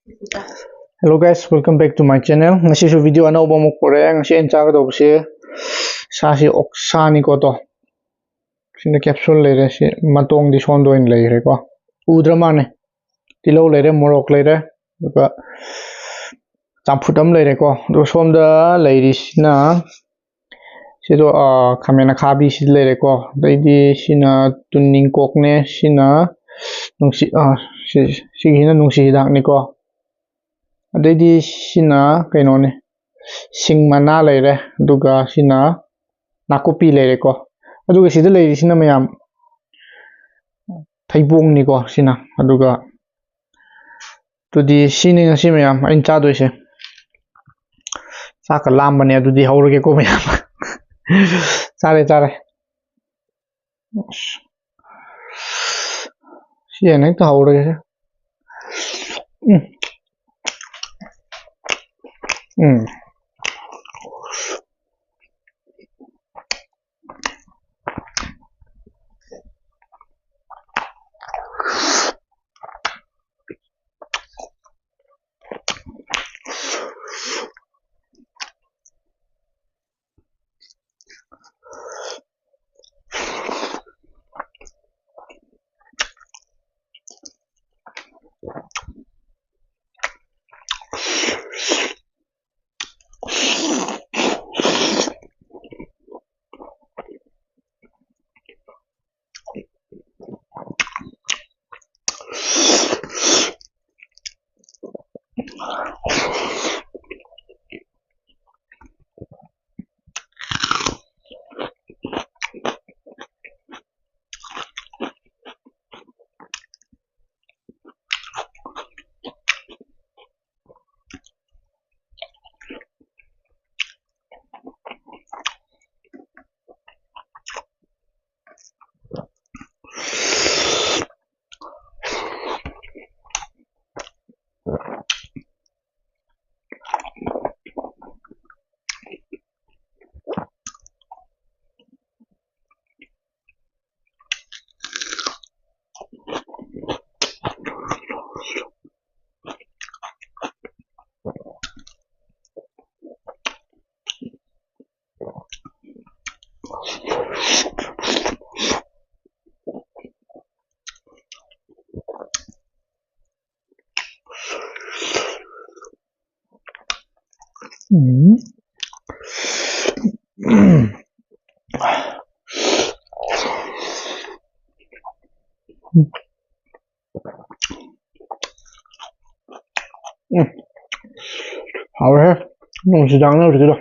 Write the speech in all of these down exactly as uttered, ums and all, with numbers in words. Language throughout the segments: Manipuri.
Hello guys, welcome back to my channel. ꯉꯁꯤꯁꯨ video ꯑꯅꯧꯕ ꯑꯃꯨꯛ ꯄꯨꯔꯛꯑꯦ꯫ ꯉꯁꯤ ꯑꯩꯅ ꯆꯥꯒꯗꯧꯕꯁꯦ ꯁꯥꯁꯤ ꯑꯣꯛꯁꯥꯅꯤꯀꯣ꯫ ꯇꯣ, ꯁꯤꯅ capsule ꯂꯩꯔꯦ, ꯁꯤ ꯃꯇꯣꯡꯗꯤ ꯁꯣꯝꯗ ꯑꯣꯏꯅ ꯂꯩꯈ꯭ꯔꯦꯀꯣ꯫ ꯎꯗ꯭ꯔ ꯃꯥꯅꯦ꯫ ꯇꯤꯜꯍꯧ ꯂꯩꯔꯦ, ꯃꯣꯔꯣꯛ ꯂꯩꯔꯦ, ꯑꯗꯨꯒ ꯆꯝꯐꯨꯠ ꯑꯃ ꯂꯩꯔꯦꯀꯣ꯫ ꯑꯗꯨꯒ ꯁꯣꯝꯗ ꯂꯩꯔꯤꯁꯤꯅ ꯁꯤꯗꯣ, ꯑꯥ, ꯈꯥꯃꯦꯟ ꯑꯈꯥꯕꯤ ꯁꯤꯗ ꯂꯩꯔꯦꯀꯣ꯫ ꯑꯗꯩꯗꯤ ꯁꯤꯅ ꯇꯨꯅꯤꯡꯀꯣꯛꯅꯦ, ꯁꯤꯅ ꯅꯨꯡꯁꯤ-, ꯑꯥ, ꯁꯤ-, ꯁꯤꯒꯤꯁꯤꯅ ꯅꯨꯡꯁꯤ ꯍꯤꯗꯥꯛꯅꯤꯀꯣ꯫ ꯑꯗꯩꯗꯤ ꯁꯤꯅ ꯀꯩꯅꯣꯅꯦ, ꯁꯤꯡ ꯃꯅꯥ ꯂꯩꯔꯦ, ꯑꯗꯨꯒ ꯁꯤꯅ ꯅꯥꯀꯨꯞꯄꯤ ꯂꯩꯔꯦꯀꯣ꯫ ꯑꯗꯨꯒ ꯁꯤꯗ ꯂꯩꯔꯤꯁꯤꯅ ꯃꯌꯥꯝ ꯊꯩꯕꯣꯡꯅꯤꯀꯣ ꯁꯤꯅ꯫ ꯑꯗꯨꯒ ꯑꯗꯨꯗꯤ ꯁꯤꯅꯤ ꯉꯁꯤ ꯃꯌꯥꯝ ꯑꯩꯅ ꯆꯥꯗꯣꯏꯁꯦ꯫ ꯆꯥꯛꯀ ꯂꯥꯝꯕꯅꯦ, ꯑꯗꯨꯗꯤ ꯍꯧꯔꯒꯦꯀꯣ ꯃꯌꯥꯝ꯫ ꯆꯥꯔꯦ, ꯆꯥꯔꯦ꯫ ꯑꯁ꯫ ꯁꯤ ꯍꯦꯟꯅ ꯍꯦꯛꯇ ꯍꯧꯔꯒꯦ꯫ ꯎꯝ꯫ ꯎꯝ꯫ ꯎꯝ꯫ ꯎꯝ꯫ ꯍꯥꯎꯔꯦꯍꯦ꯫ ꯅꯨꯡꯁꯤꯗꯥꯛꯅꯦ ꯍꯧꯖꯤꯛꯀꯤꯗꯣ꯫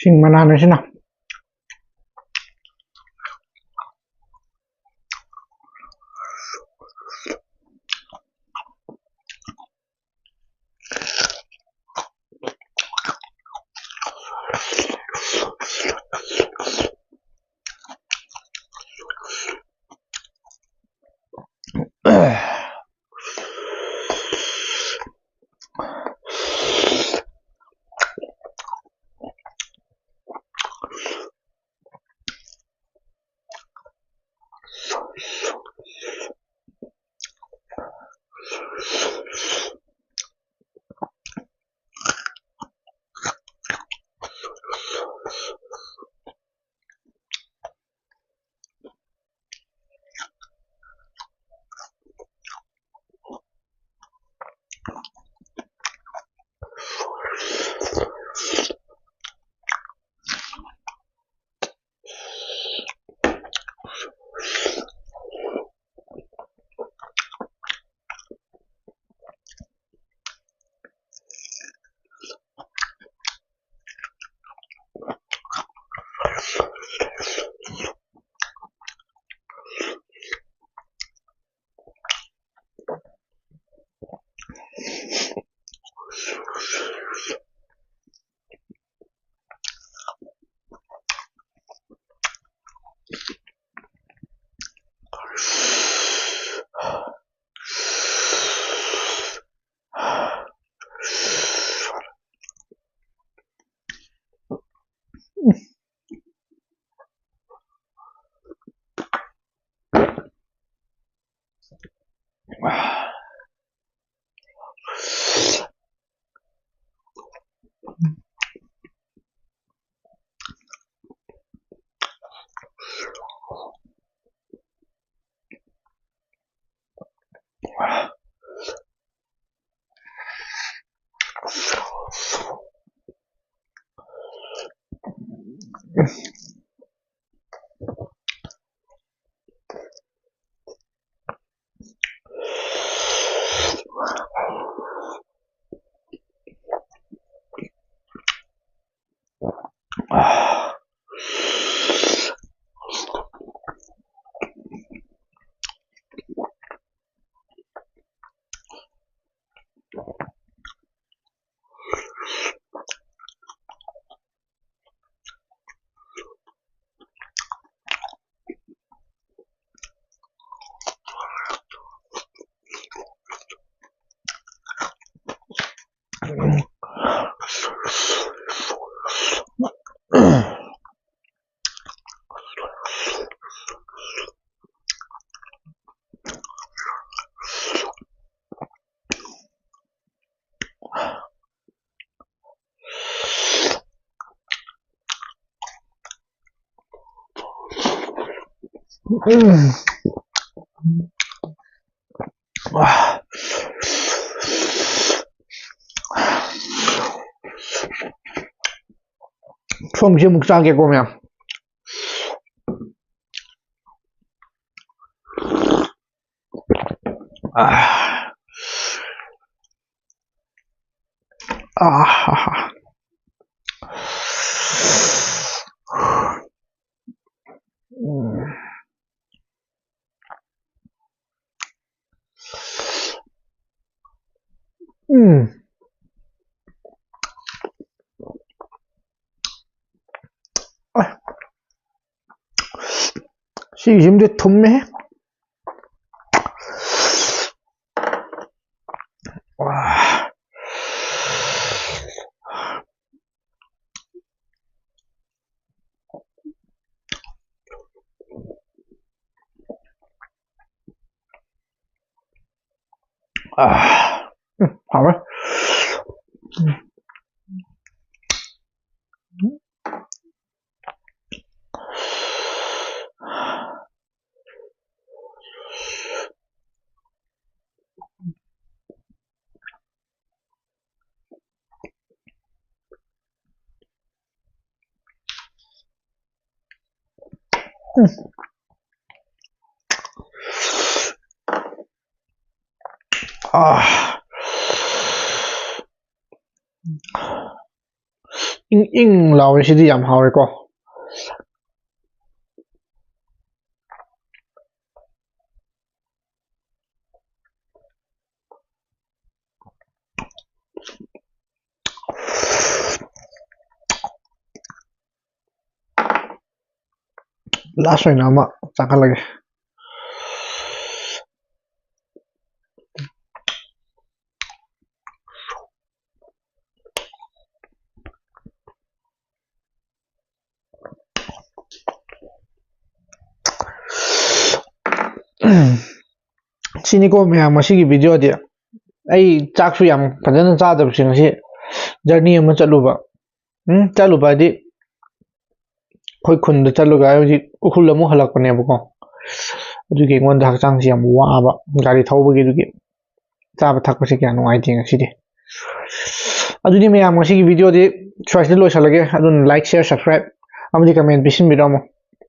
ꯁꯤꯡ ꯃꯅꯥꯅ ꯁꯤꯅ꯫ ꯎꯝ꯫ ꯁꯣꯝꯁꯦ ꯑꯃꯨꯛ ꯆꯥꯒꯦꯀꯣ, ꯃꯌꯥꯝ꯫ ꯑꯥ꯫ ꯑꯥ꯫ ꯎꯝ꯫ ꯎꯝ꯫ ꯑ꯫ ꯁꯤꯁꯤꯃꯗꯤ ꯊꯨꯝꯃꯦꯍꯦ꯫ ꯋꯥ꯫ ꯑꯥ, ꯎꯝ, ꯍꯥꯎꯔꯦ꯫ ꯑꯥ꯫ ꯏꯪ ꯏꯪ ꯂꯥꯎꯔꯤꯁꯤꯗꯤ ꯌꯥꯝ ꯍꯥꯎꯔꯦꯀꯣ꯫ Last ꯑꯣꯏꯅ ꯑꯃ ꯆꯥꯈꯠꯂꯒꯦ꯫ ꯁꯤꯅꯤꯀꯣ ꯃꯌꯥꯝ, ꯉꯁꯤꯒꯤ video ꯗꯤ꯫ ꯑꯩ ꯆꯥꯛꯁꯨ ꯌꯥꯝ ꯐꯖꯅ ꯆꯥꯗꯕꯁꯦ, ꯉꯁꯤ journey ꯑꯃ ꯆꯠꯂꯨꯕ꯫ ꯎꯝ, ꯆꯠꯂꯨꯕ ꯍꯥꯏꯗꯤ ꯑꯩꯈꯣꯏ ꯈꯨꯟꯗ ꯆꯠꯂꯨꯕ, ꯍꯧꯖꯤꯛ ꯎꯈ꯭ꯔꯨꯜ ꯑꯃꯨꯛ ꯍꯜꯂꯛꯄꯅꯦꯕꯀꯣ꯫ ꯑꯗꯨꯒꯤ ꯑꯩꯉꯣꯟꯗ ꯍꯛꯆꯥꯡꯁꯦ ꯌꯥꯝ ꯋꯥꯕ, ꯒꯥꯔꯤ ꯊꯧꯕꯒꯤ, ꯑꯗꯨꯒꯤ ꯆꯥꯕ ꯊꯛꯄꯁꯦ ꯀꯌꯥ ꯅꯨꯡꯉꯥꯏꯇꯦ ꯉꯁꯤꯗꯤ꯫ ꯑꯗꯨꯗꯤ ꯃꯌꯥꯝ, ꯉꯁꯤꯒꯤ video ꯗꯤ ꯁ꯭ꯋꯥꯏꯁꯤꯗ ꯂꯣꯏꯁꯤꯜꯂꯒꯦ꯫ ꯑꯗꯨꯅ like, share, subscribe ꯑꯃꯗꯤ comment ꯄꯤꯁꯤꯟꯕꯤꯔꯝꯃꯣ꯫